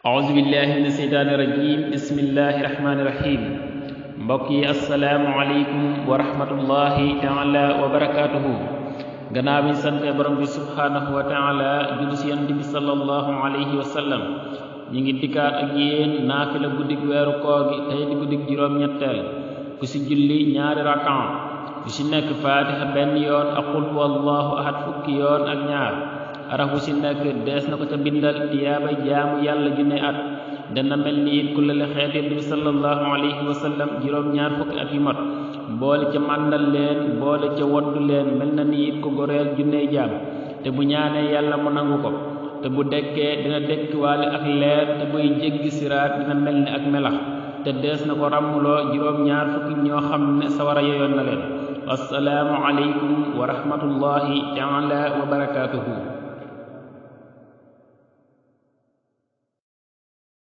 أعوذ بالله من الشيطان الرجيم بسم الله الرحمن الرحيم mbokki assalaamu aleykum wa rahmatullahi taala wa barakatuhu gannaaw bi sante borom bi subhanahu wa taala julli ci yonent bi sallallahu alayhi wa sallam ñi ngi dikkaat ak yéen naafila guddig weeru koor gi tey di guddig juróom-ñetteel ku ci julli ñaari rakan ku ci nekk fatiha benn yoon ak qul huwallahu ahad fukki yoon ak ñaar araf bu ci nekk dees na ko ca bindal tiyaaba jaamu yàlla junne at dana mel ni it ku lale xeet yonent bi sallallahu alayhi wa sallam juróom-ñaar fukki at yu mat boole ca màndal leen boole ca woddu leen mel na ni it ko goreel junney jaam te bu ñaanee yàlla mu nangu ko te bu dekkee dina dekkiwaale ak leer te buy jéggi siraat dina mel ni ak melax te dees na ko ràmmuloo juróom-ñaar fukki ñoo xam ne sawara yoyoon na leen assalaamu aleykum wa rahmatullahi taala wa barakatuhu